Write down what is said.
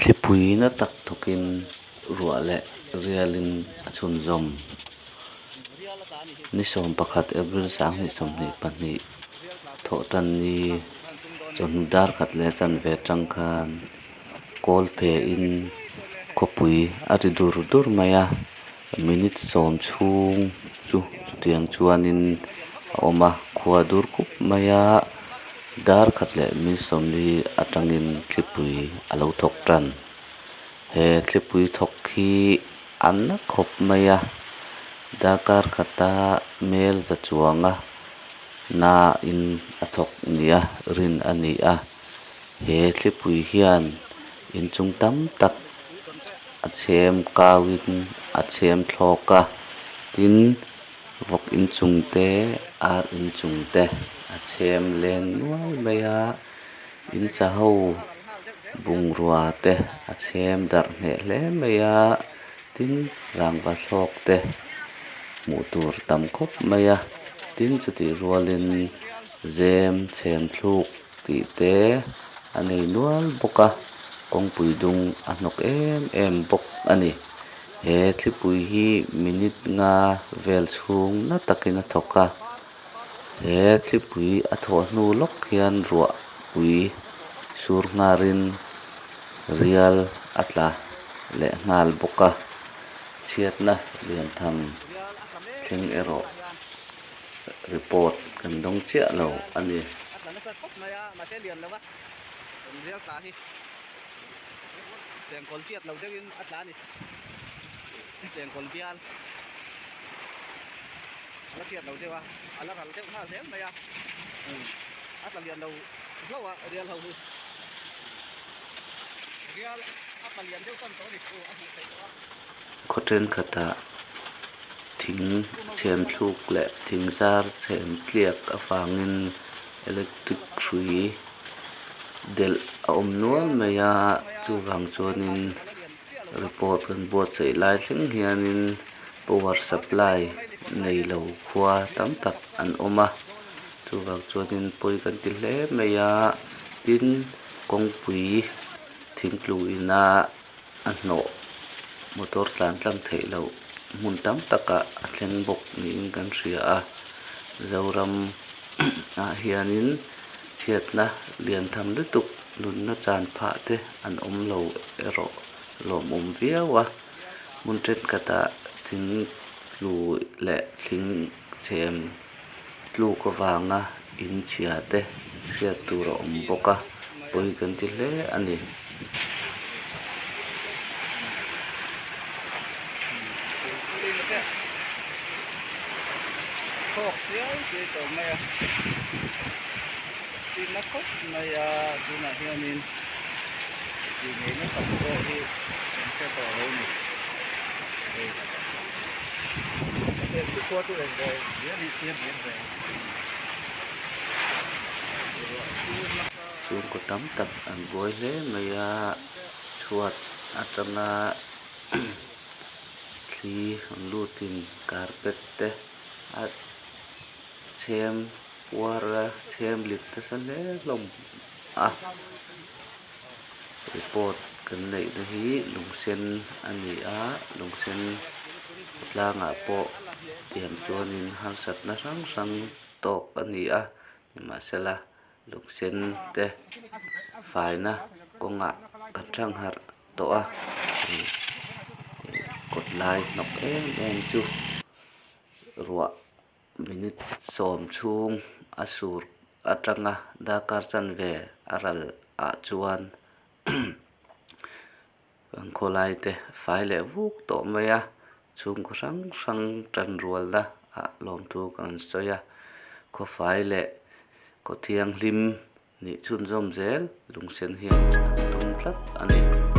Thlipui na tak thawkin ruah leh rialin a chhunzawm. Ni 11 April 2022 thawh tan ni chawhnu dar khat leh chanve atang khan kawl phe in khawpui a ri dur dur mai a minute sawm chhung chu chutiang chuanin a awm a khua dur khup mai a dar khat leh minute sawmli atangin thlipui a lo thawk tan he thlipui thawk hi a na khawp mai a darkar khata mel za chuanga na in a thawk nia rin a ni a he thlipui hian inchung tam tak a chhem kau in a chhem thlawk a tin vawk inchung te ar inchung te a chhem leng nual mai a in sa ho bungrua te a chhem darh hneh hle mai a tin rangva thlawk te hmuh tur tam khawp mai a tin chutih rualin zem chhem thluk tih te a nei nual bawk a kawngpui dung a hnawk em em bawk a ni he thlipui hi minute nga vel chhung na takin a thawk a he thlipui a thawh hnu lawk hian ruah pui sur ngharin rial a tla leh nghal bawk a chhiatna lian tham thleng erawh. Report kan dawng chiah lo a ni. A tla nasa khawp mai a, mahse lian lo a, kan rial tla hi chengkawl tiat lo deuhin a tla a ni, chengkawl bial a la tiat lo deuh a, a la ral deuh nghal zel mai a, a tla lian lo hlauh a rial ho hi, rial a tla lian deuh tan tawh a ni, a hmuh theih tawh a. Khaw thenkhatah thing chhem thluk leh thing zar chhem tliak avangin electric hrui delh a awm nual mai a chuvang chuanin report kan buatsaih lai thleng hianin power supply nei lo khua tam tak an awm a chuvang chuanin pawi kan ti hle mai a tin kawngpui thingtlu ina a hnawh motor tlan tlang theih loh hmun tam takah a thleng bawk niin kan hria a Zoram ah hianin chhiatna lian tham lutuk nunna chan phah te an awm lo erawh lawmawm viau a hmun thenkhatah thing tlu leh thing chhem tluk avanga in chhia te hriat tur a awm bawk a pawi kan ti hle a ni. Thawk chiai chiai tawh mai a tinna khawp mai a tunah hianin tih ngeina tak pawh hi kan hre tawh lo a ni. Chhungkaw tam tak an buai hle mai a chhuat atanga thli rawn lutin carpet te a chhem puar a chhem lip nasa hle hlawm a. Report kan neih na hi lungsen a ni a lungsen tlangah pawh tiang chuanin harsatna hrang hrang tawk a ni a nimahsela lungsen te faina kawngah kan thangharh tawh a ih kawt lai hnawk em em chu ruah. Minute sawm chhung a sur atanga darkar chanve a ral ah chuan kan khawlai te fai leh vuk tawh mai a chhungkaw hrang hrang tanrualna ah lawmthu kan sawi a khawfai leh khaw thianghlim nih chhunzawm zel lungsen hian an tum tlat a ni.